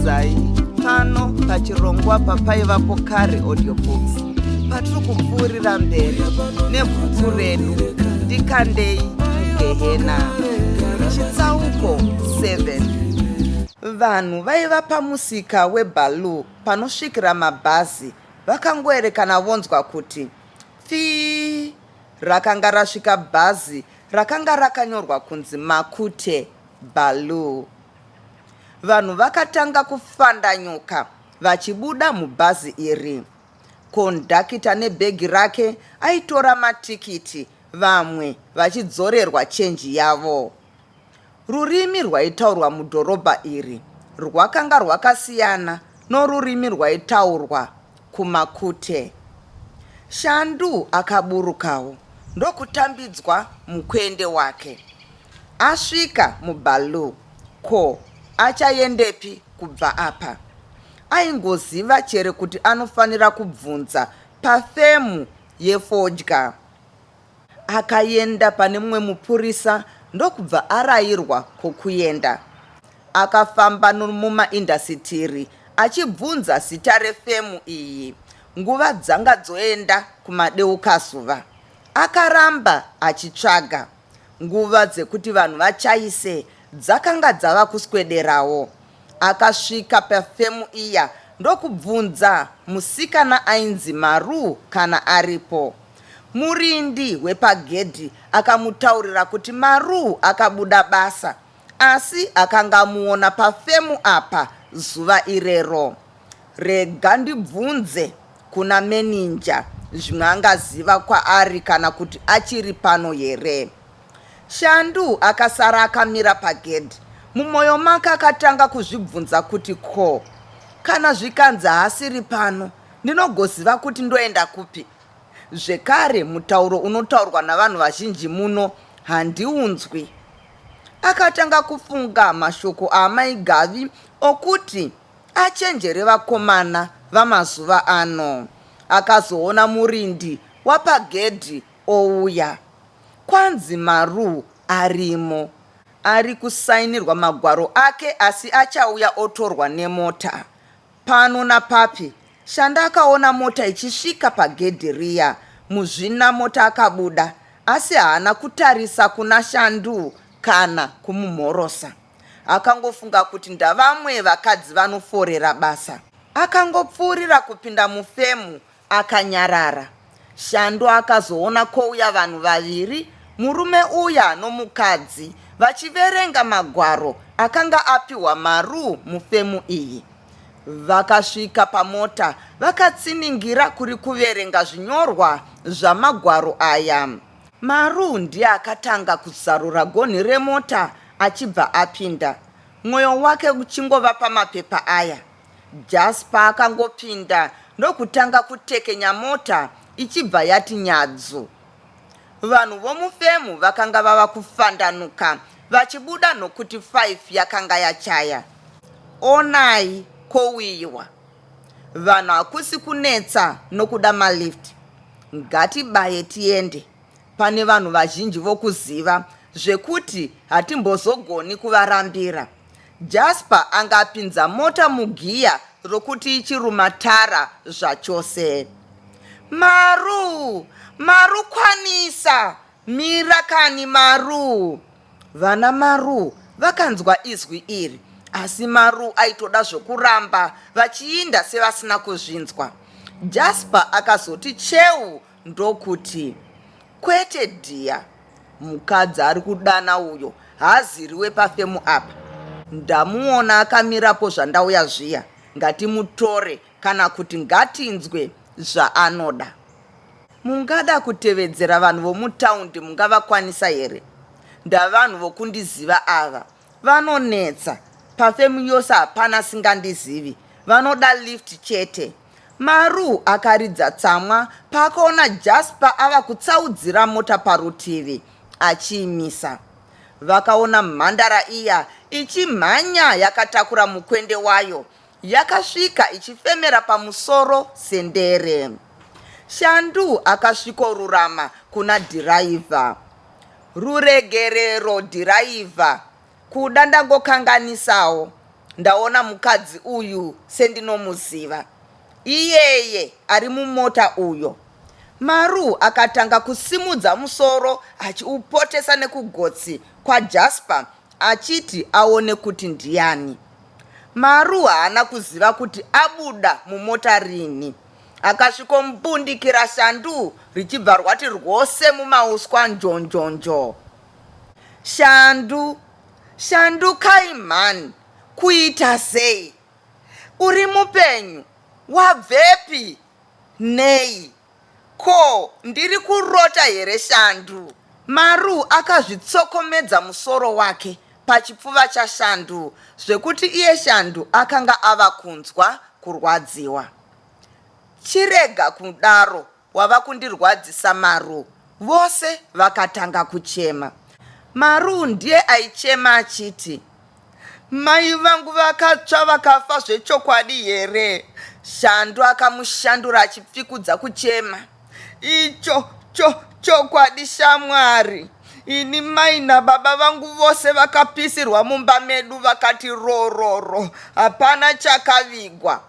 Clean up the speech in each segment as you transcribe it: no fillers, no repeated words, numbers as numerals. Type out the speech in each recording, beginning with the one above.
Ndinokuchingamidzai pano pachirongwa paPaivapo Kare Audiobooks patiri kupfuurira mberi nebhuku redu Ndikandei Mugehena chitsauko 7. Vanhu vaiva pamusika weBaloo panosvikira mabhazi vakangoerekana vonzwa kuti pfii rakanga rasvika bhazi rakanga rakanyorwa kunzi Makute Baloo. Vanhu vakatanga kufandanyuka vachibuda mubhazi iri. Kondakita nebhegi rake aitora matikiti vamwe vachidzorerwa chenji yavo. Rurimi rwaitaurwa mudhorobha iri rwakanga rwakasiyana norurimi rwaitaurwa kuMakute. Shandu akaburukawo ndokutambidzwa mukwende wake. Asvika muBaloo, ko achaendepi kubva apa? Aingoziva chere kuti anofanira kubvunza pafemu yefodya. Akaenda pane mumwe mupurisa ndokubva arairwa kwokuenda. Akafamba nomumaindasitiri achibvunza zita refemu iyi. Nguva dzanga dzoenda kumadeukazuva. Akaramba achitsvaga. Nguva dzekuti vanhu vachaise dzakanga dzava kuswederawo. Akasvika pafemu iya ndokubvunza musikana ainzi Maru kana aripo. Murindi wepagedhi akamutaurira kuti Maru akabuda basa asi akanga amuona pafemu apa zuva irero. Rega ndibvunze kuna meninja zvimwe angaziva kwaari kana kuti achiri pano here. Shandu akasara akamira pagedhi. Mumoyo make akatanga kuzvibvunza kuti ko kana zvikanzi haasiri pano ndinogoziva kuti ndoenda kupi? Zvekare mutauro unotaurwa navanhu vazhinji muno handiunzwi. Akatanga kufunga mashoko aamai Gavi okuti achenjere vakomana vamazuva ano. Akazoona murindi wapagedhi ouya. Kwanzi Maru arimo. Ari kusainirwa magwaro ake asi achauya otorwa nemota. Pano napapi, Shanda akaona mota ichisvika pagedhi riya. Muzvinamota akabuda asi haana kutarisa kuna Shandu kana kumumhorosa. Akangofunga kuti ndavamwe vakadzi vanoforera basa. Akangopfuurira kupinda mufemu akanyarara. Shandu akazoona kouya vanhu vaviri, murume uya nomukadzi, vachiverenga magwaro akanga apiwa Maru mufemu iyi. Vakasvika pamota vakatsiningira kuri kuverenga zvinyorwa zvamagwaro aya. Maru ndiye akatanga kuzarura gonhi remota achibva apinda, mwoyo wake uchingova pamapepa aya. Jasper akangopinda ndokutanga kutekenya mota ichibva yati nyadzu. Vanhu vomufemu vakanga vava kufandanuka vachibuda nokuti 5 yakanga yachaya. Onai kouyiwa. Vanhu hakusi kunetsa nokuda malift. Ngatibaye tiende. Pane vanhu vazhinji vokuziva zvekuti hatimbozogoni kuvarambira. Jasper anga apinza mota mugiya rokuti ichiruma tara zvachose. Maru! Maru kwanisa! Mira kani Maru! Vana Maru vakanzwa izwi iri asi Maru aitoda zvokuramba vachiinda sevasina kuzvinzwa. Jasper akazoti cheu ndokuti, Kwete dhiya, mukadzi ari kudana uyo haaziri wepafemu apa. Ndamuona akamirapo zvandauya zviya, ngatimutore kana kuti ngatinzwe zvaanoda. Mungada kutevedzera vanhu vomutaundi mungavakwanisa here? Ndavanhu vokundiziva ava. Vanonetsa. Pafemu yose hapana asingandizivi. Vanoda lift chete. Maru akaridza tsamwa paakaona Jasper ava kutsaudzira mota parutivi achiimisa. Vakaona mhandara iya ichimhanya yakatakura mukwende wayo. Yakasvika ichifemera pamusoro sendere. Shandu akasvikorurama kuna dhiraivha. Ruregerero dhiraivha, kuda ndangokanganisawo. Ndaona mukadzi uyu sendinomuziva. Iyeye ari mumota uyo. Maru akatanga kusimudza musoro achiupotesa nekugotsi kwaJasper achiti aone kuti ndiani. Maru haana kuziva kuti abuda mumota rinhi. Akasvikombundikira Shandu richibva rwati rwose mumauswa njonjonjo. Shandu, Shandu kai mhani, kuita sei? Uri mupenyu? Wabvepi? Nei? Ko, ndiri kurota here Shandu? Maru akazvitsokomedza musoro wake pachipfuva chaShandu zvekuti iye Shandu akanga ava kunzwa kurwadziwa. Chirega kudaro wava kundirwadzisa Maru. Vose vakatanga kuchema. Maru ndiye aichema achiti, Mai vangu vakatsva vakafa zvechokwadi here? Shandu akamushandura achipfikudza kuchema. Icho cho chokwadi shamwari. Ini mai nababa vangu vose vakapisirwa mumba medu vakati rororo, hapana chakavigwa.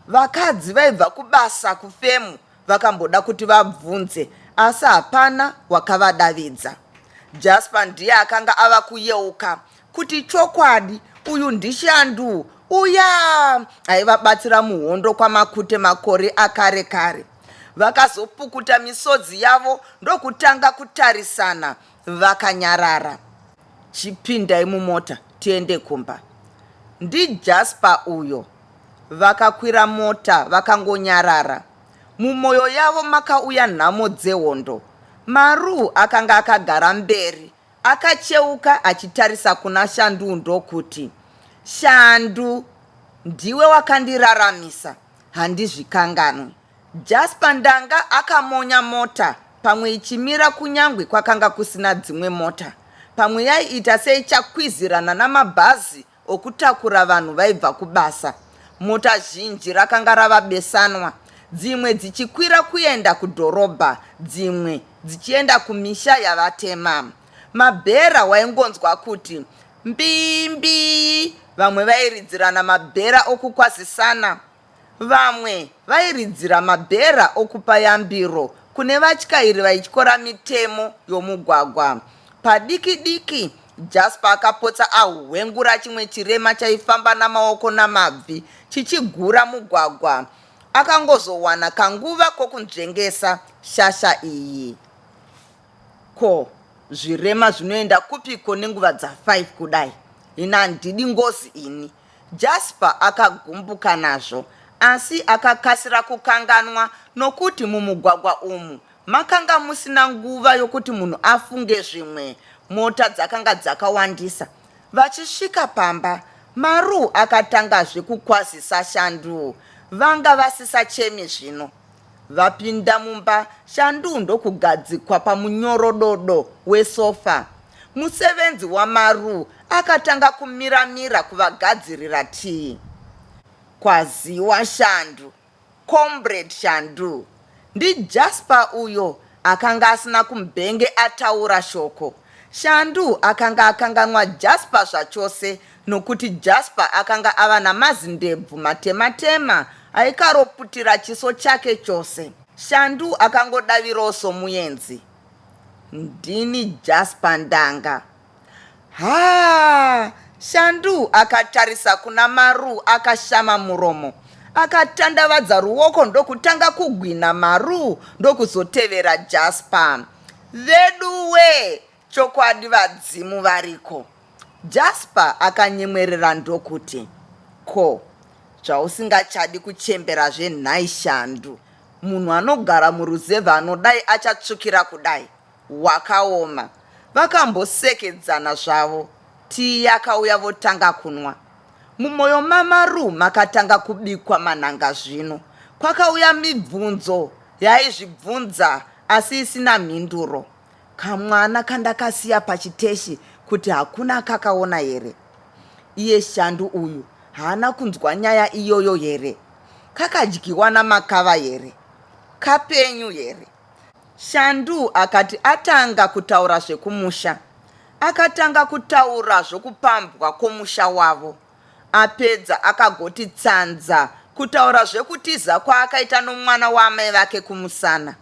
Vakadzi vaibva kubasa kufemu vakamboda kuti vabvunze asi hapana wakavadavidza. Jasper ndiye akanga ava kuyeuka kuti chokwadi uyu ndiShandu uya aivabatsira muhondo kwaMakute makore akare kare. Vakazopukuta misodzi yavo ndokutanga kutarisana vakanyarara. Chipindai mumota tiende kumba. NdiJasper uyo. Vakakwira mota vakangonyarara. Mumoyo yavo makauya nhamo dzehondo. Maru akanga akagara mberi akacheuka achitarisa kuna Shandu ndokuti, Shandu, ndiwe wakandiraramisa, handizvikanganwi. Jasper Ndanga akamonya mota pamwe ichimira kunyangwe kwakanga kusina dzimwe mota. Pamwe yaiita seichakwizirana namabhazi okutakura vanhu vaibva kubasa. Mota zhinji rakanga rava besanwa, dzimwe dzichikwira kuenda kudhorobha, dzimwe dzichienda kumisha yavatema. Mabhera waingonzwa kuti mbii mbii, vamwe vairidzirana mabhera okukwazisana. Vamwe vairidzira mabhera okupa yambiro kune vatyairi vaityora mitemo yomugwagwa. Padiki-diki, Jasper akapotsa ahwengura chimwe chirema chaifamba namaoko namabvi chichigura mugwagwa. Akangozowana kanguva kokunzvengesa shasha iyi. Ko zvirema zvinoenda kupiko nenguva dza5 kudai? Ini handidi ngozi ini. Jasper akagumbuka nazvo asi akakasira kukanganwa nokuti mumugwagwa umu makanga musina nguva yokuti munhu afunge zvimwe. Mota dzakanga dzakawandisa. Vachisvika pamba, Maru akatangazve kukwazisa Shandu. Vanga vasisachemi zvino. Vapinda mumba, Shandu ndokugadzikwa pamunyorododo wesofa. Musevenzi waMaru akatanga kumira-mira kuvagadzirira tii. Kwaziwa Shandu, Comrade Shandu. NdiJasper uyo akanga asina kumbenge ataura shoko. Shandu akanga akanganwa Jasper zvachose nokuti Jasper akanga ava namazindebvu matema-tema aikaroputira chiso chake chose. Shandu akangodavirawo somuenzi. Ndini Jasper Ndanga. Haa! Shandu akatarisa kuna Maru akashama muromo. Akatandavadza ruoko ndokutanga kugwina Maru ndokuzotevera Jasper. Veduwe! Chokwadi vadzimu variko. Jasper akanyemwerera ndokuti, Ko, zvausingachadi kuchemberazve nhai Shandu? Munhu anogara muruzevha anodai achatsvukira kudai? Wakaoma. Vakambosekedzana zvavo. Tii yakauya votanga kunwa. Mumoyo maMaru makatanga kubikwa manhanga zvino. Kwakauya mibvunzo yaaizvibvunza asi isina mhinduro. Kamwana kandakasiya pachiteshi kuti hakuna akakaona here? Iye Shandu uyu haana kunzwa nyaya iyoyo here? Kakadyiwa namakava here? Kapenyu here? Shandu akati atanga kutaura zvekumusha. Akatanga kutaura zvokupambwa kwomusha wavo. Apedza akagoti tsanza kutaura zvekutiza kwaakaita nomwana waamai vake kumusana.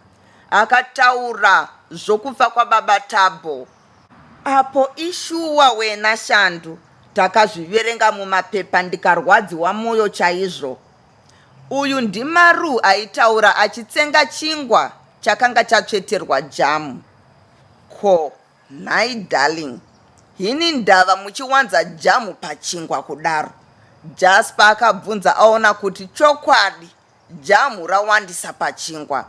Akataura zvokufa kwababa Thabo. Apo ishuwa wena Shandu, takazviverenga mumapepa ndikarwadziwa moyo chaizvo. Uyu ndiMaru aitaura achitsenga chingwa chakanga chatsveterwa jamu. Ko nhai darling, hini ndava muchiwanza jamu pachingwa kudaro? Jasper akabvunza aona kuti chokwadi Jamu rawandisa pachingwa.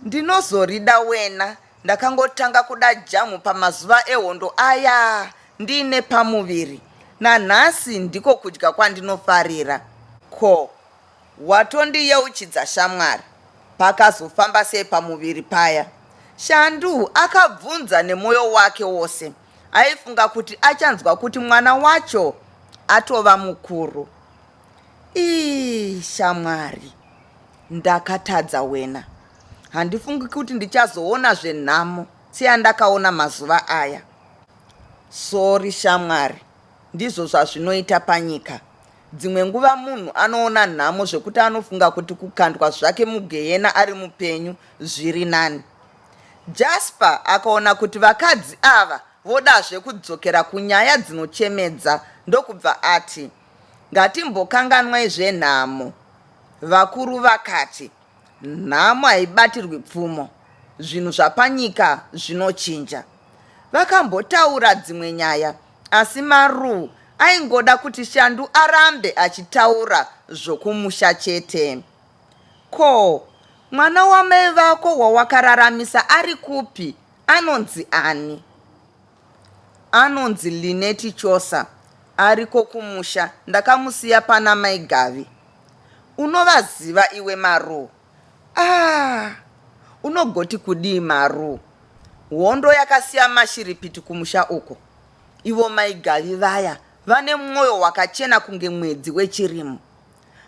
Ndinozorida wena, ndakangotanga kuda jamu pamazuva ehondo aya ndiine pamuviri. Nanhasi ndiko kudya kwandinofarira. Ko, watondiyeuchidza shamwari, pakazofamba sei pamuviri paya? Shandu akabvunza nemwoyo wake wose. Aifunga kuti achanzwa kuti mwana wacho atova mukuru. Ii shamwari, ndakatadza wena. Handifungi kuti ndichazoona zvenhamo seyandakaona mazuva aya. Sorry shamwari, ndizvo zvazvinoita panyika. Dzimwe nguva munhu anoona nhamo zvekuti anofunga kuti kukandwa zvake mugehena ari mupenyu zviri nani. Jasper akaona kuti vakadzi ava vodazve kudzokera kunyaya dzinochemedza ndokubva ati, Ngatimbokanganwai zvenhamo. Vakuru vakati, Nhamo haibatirwi pfumo, zvinhu zvapanyika zvinochinja. Vakambotaura dzimwe nyaya asi Maru aingoda kuti Shandu arambe achitaura zvokumusha chete. Ko, mwana wamai vako wawakararamisa ari kupi? Anonzi ani? Anonzi Lineti Chosa ariko kumusha ndakamusiya pana mai Gavi. Unovaziva iwe Maru? Ah! Unogoti kudii Maru? Hondo yakasiya mashiripiti kumusha uko. Ivo mai Gavi vaya vane mwoyo wakachena kunge mwedzi wechirimo.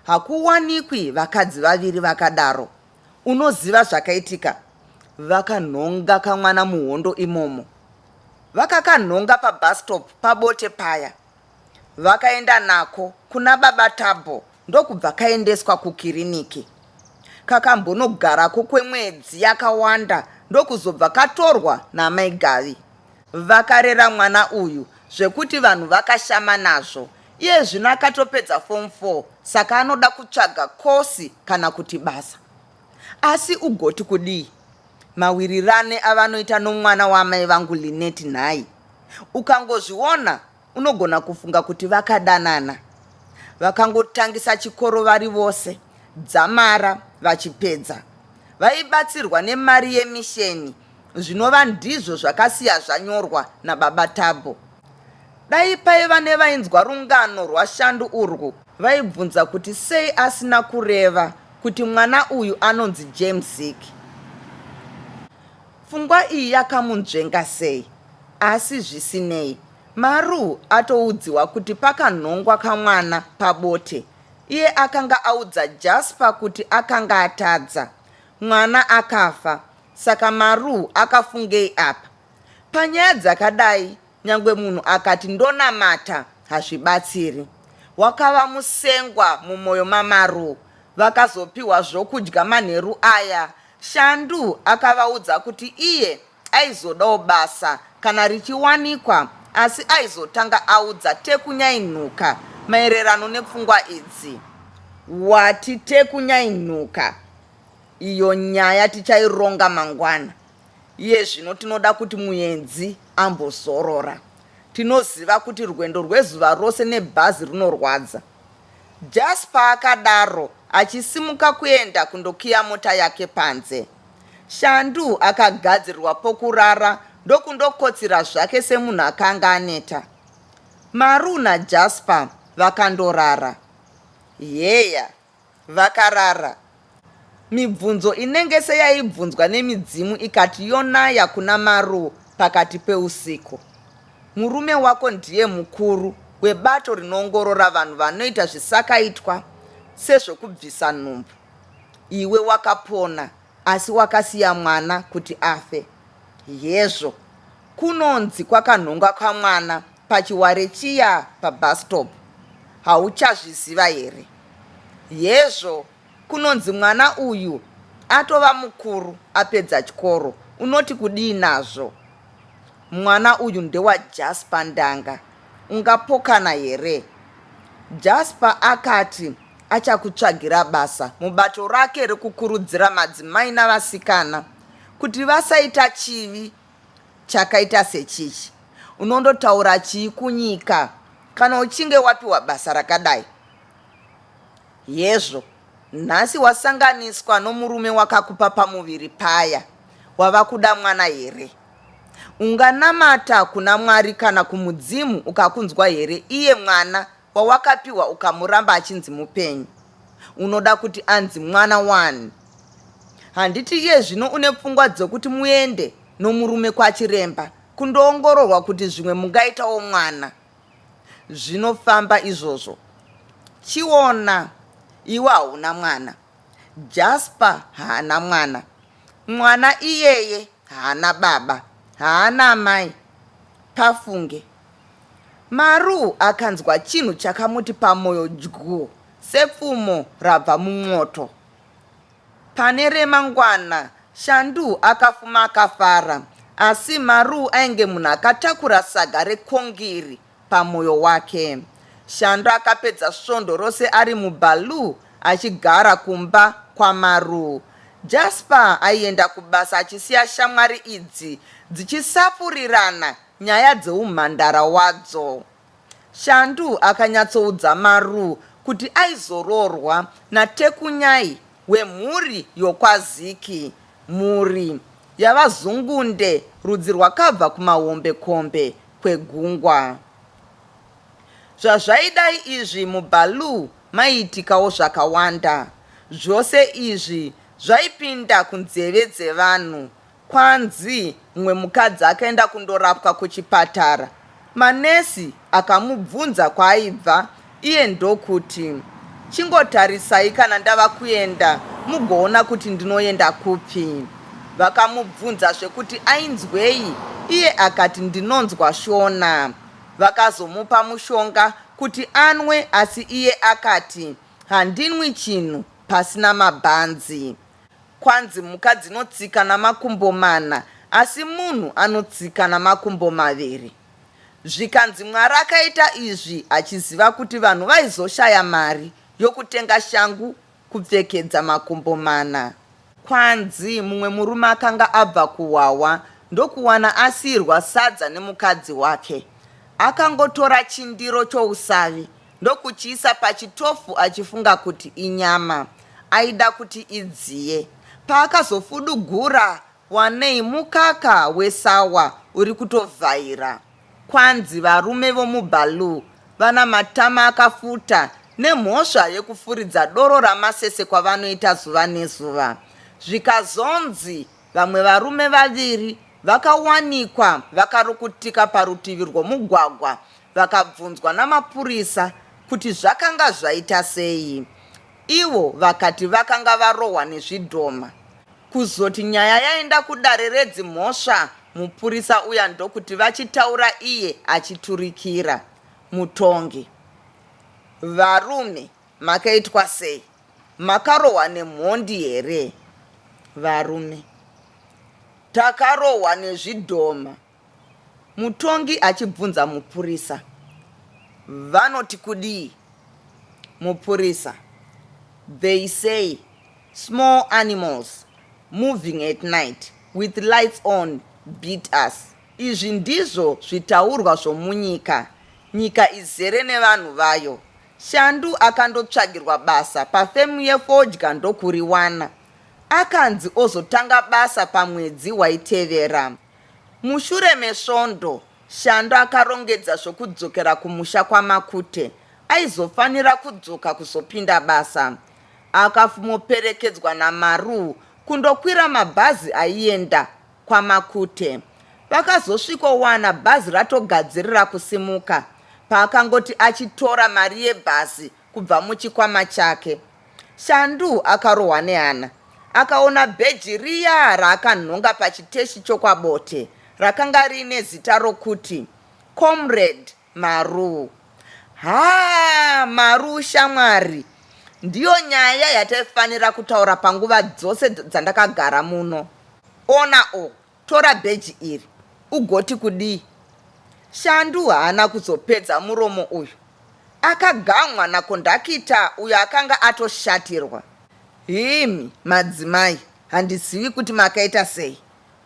Hakuwanikwi vakadzi vaviri vakadaro. Unoziva zvakaitika? Vakanhonga kamwana muhondo imomo. Vakakanhonga pabus stop paBote paya. Vakaenda nako kuna baba Thabo ndokubva kaendeswa kukiriniki. Kakambonogarako kwemwedzi yakawanda ndokuzobva katorwa naamai Gavi. Vakarera mwana uyu zvekuti vanhu vakashama nazvo. Iye zvino akatopedza form 4 saka anoda kutsvaga kosi kana kuti basa. Asi ugoti kudii? Mawirirane avanoita nomwana waamai vangu Lynette nhai? Ukangozviona unogona kufunga kuti vakadanana. Vakangotangisa chikoro vari vose dzamara vachipedza. Vaibatsirwa nemari yemisheni zvinova ndizvo zvakasiya zvanyorwa nababa Thabo. Dai paiva nevainzwa rungano rwaShandu urwu vaibvunza kuti sei asina kureva kuti mwana uyu anonzi James Ziki. Pfungwa iyi yakamunzvenga sei? Asi zvisinei, Maru atoudziwa kuti pakanhongwa kamwana pabote, iye akanga audza Jasper kuti akanga atadza. Mwana akafa, saka Maru akafungei apa? Panyaya dzakadai nyangwe munhu akati ndonamata hazvibatsiri. Wakava musengwa mumoyo maMaru. Vakazopiwa zvokudya manheru aya. Shandu akavaudza kuti iye aizodawo basa kana richiwanikwa asi aizotanga audza Tekunyai Nhuka maererano nepfungwa idzi. Wati Tekunyai Nhuka? Iyo nyaya tichaironga mangwana. Iye zvino tinoda kuti muenzi ambozorora. Tinoziva kuti rwendo rwezuva rose nebhazi runorwadza. Jasper akadaro achisimuka kuenda kundokiya mota yake panze. Shandu akagadzirirwa pokurara ndokundokotsira zvake semunhu akanga aneta. Maru naJasper vakandorara. Heya, Vakarara. Mibvunzo inenge seyaibvunzwa nemidzimu ikati yonaya kuna Maru pakati peusiku. Murume wako ndiye mukuru webato rinoongorora vanhu vanoita zvisakaitwa sezvokubvisa nhumbu. Iwe wakapona asi wakasiya mwana kuti afe. Hezvo, kunonzi kwakanhongwa kamwana pachiware chiya pabus stop. Hauchazviziva here? Hezvo, kunonzi mwana uyu atova mukuru apedza chikoro, unoti kudii nazvo? Mwana uyu ndewaJasper Ndanga, ungapokana here? Jasper akati achakutsvagira basa mubato rake rekukurudzira madzimai navasikana kuti vasaita chivi chakaita sechichi. Unondotaura chii kunyika kana uchinge wapiwa basa rakadai? Hezvo, nhasi wasanganiswa nomurume wakakupa pamuviri paya, wava kuda mwana here? Unganamata kuna Mwari kana kumudzimu ukakunzwa here iye mwana wawakapiwa ukamuramba achinzi mupenyu? Unoda kuti anzi mwana wani? Handiti iye zvino une pfungwa dzokuti muende nomurume kwachiremba kundoongororwa kuti zvimwe mungaitawo mwana? Zvinofamba izvozvo. Chiona, iwe hauna mwana. Jasper haana mwana. Mwana iyeye haana baba, haana amai. Pafunge. Maru akanzwa chinhu chakamuti pamoyo dyu sepfumo rabva mumwoto. Pane remangwana, Shandu akafuma akafara, asi Maru ainge munhu akatakura saga rekongiri pamoyo wake. Shandu akapedza svondo rose ari muBaloo achigara kumba kwaMaru. Jasper aienda kubasa achisiya shamwari idzi dzichisapurirana nyaya dzeumhandara wadzo. Shandu akanyatsoudza Maru kuti aizoroorwa naTekunyai wemhuri yokwaZiki, mhuri yavaZungunde rudzi rwakabva kumahombekombe kwegungwa. Zvazvaidai izvi muBaloo maiitikawo zvakawanda. Zvose izvi zvaipinda kunzeve dzevanhu Kwanzi mumwe mukadzi akaenda kundorapwa kuchipatara, manesi akamubvunza kwaaibva iye ndokuti, Chingotarisai kana ndava kuenda mugoona kuti ndinoenda kupi. Vakamubvunzazve kuti ainzwei iye akati ndinonzwa Shona. Vakazomupa mushonga kuti anwe asi iye akati handinwi chinhu pasina mabhanzi. Kwanzi mhuka dzinotsika namakumbo mana asi munhu anotsika namakumbo maviri. Zvikanzi Mwari akaita izvi achiziva kuti vanhu vaizoshaya mari yokutenga shangu kupfekedza makumbo mana. Kwanzi mumwe murume akanga abva kuhwahwa ndokuwana asiirwa sadza nemukadzi wake. Akangotora chindiro chousavi ndokuchiisa pachitofu achifunga kuti inyama. Aida kuti idziye. Paakazofudugura wanei mukaka wesawa uri kutovhaira. Kwanzi varume vomuBaloo vana matama akafuta nemhosva yekufuridza doro ramasese kwavanoita zuva nezuva. Zvikazonzi vamwe varume vaviri vakawanikwa vakarukutika parutivi rwomugwagwa vakabvunzwa namapurisa kuti zvakanga zvaita sei. Ivo vakati vakanga varohwa nezvidhoma. Kuzoti nyaya yaenda kudare redzimhosva mupurisa uya ndokuti vachitaura iye achiturikira. Mutongi, Varume makaitwa sei? Makarohwa nemhondi here? Varume, Takarohwa nezvidhoma. Mutongi achibvunza mupurisa, Vanoti kudii? Mupurisa, They say small animals moving at night with lights on beat us. Izvi ndizvo zvitaurwa zvomunyika. Nyika izere nevanhu vayo. Shandu akandotsvagirwa basa pafemu yefodya ndokuriwana. Akanzi ozotanga basa pamwedzi waitevera. Mushure mesvondo, Shando akarongedza zvokudzokera kumusha kwaMakute. Aizofanira kudzoka kuzopinda basa. Akafumoperekedzwa naMaruu kundokwira mabhazi aienda kwaMakute. Vakazosvikowana bhazi ratogadzirira kusimuka. Paakangoti achitora mari yebhazi kubva muchikwama chake, Shandu akarohwa nehana. Akaona bheji riya raakanhonga pachiteshi chokwaBote rakanga riine zita rokuti Comrade Maruu. Haa Maru shamwari, ndiyo nyaya yataifanira kutaura panguva dzose dzandakagara muno. Ona o, tora bheji iri, ugoti kudii? Shandu haana kuzopedza muromo uyu. Akagamwa nakondakita uyo akanga atoshatirwa. Himi madzimai, handizivi kuti makaita sei.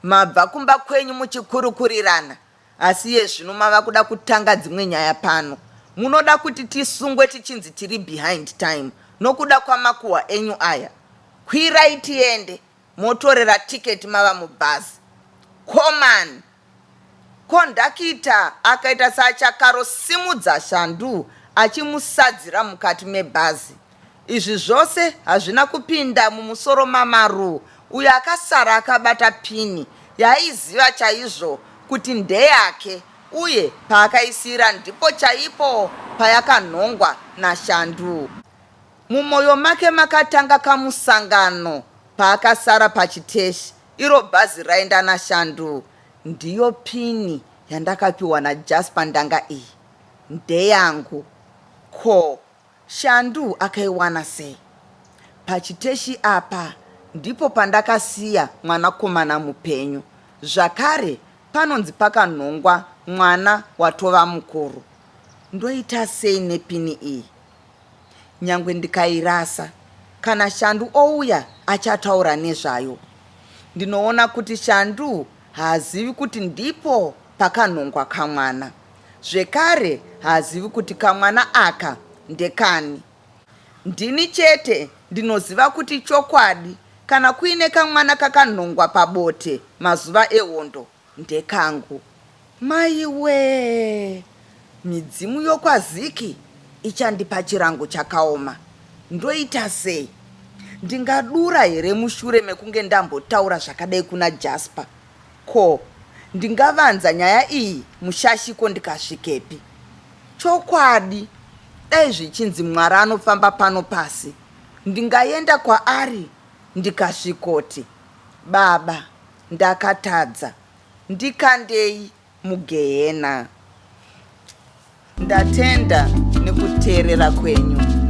Mabva kumba kwenyu muchikurukurirana asi iye zvino mava kuda kutanga dzimwe nyaya pano. Munoda kuti tisungwe tichinzi tiri behind time nokuda kwamakuhwa enyu aya. Kwirai tiende, motorera ticket mava mubhazi. Komani! Kondakita akaita seachakarosimudza Shandu achimusadzira mukati mebhazi. Izvi zvose hazvina kupinda mumusoro maMaruu uyo akasara akabata pini yaaiziva chaizvo kuti ndeyake uye paakaisiira ndipo chaipo payakanhongwa naShandu. Mumoyo make makatanga kamusangano paakasara pachiteshi iro bhazi raenda naShandu. Ndiyo pini yandakapiwa naJasper ndanga iyi ndeyangu. Ko Shandu akaiwana sei? Pachiteshi apa ndipo pandakasiya mwanakomana mupenyu. Zvakare panonzi pakanhongwa mwana watova mukuru. Ndoita sei nepini iyi? Nyangwe ndikairasa, kana Shandu ouya achataura nezvayo. Ndinoona kuti Shandu haazivi kuti ndipo pakanhongwa kamwana. Zvekare haazivi kuti kamwana aka ndekani. Ndini chete ndinoziva kuti chokwadi kana kuine kamwana kakanhongwa pabote mazuva ehondo ndekangu. Maiwee! Midzimu yokwaZiki ichandipa chirango chakaoma. Ndoita sei? Ndingadura here mushure mekunge ndambotaura zvakadai kuna Jasper? Ko, ndingavanza nyaya iyi mushashiko ndikasvikepi? Chokwadi, dai zvichinzi Mwari anofamba pano pasi, ndingaenda kwaari ndikasvikoti, Baba, ndakatadza, ndikandei mugehena. Ndatenda nekuteerera kwenyu.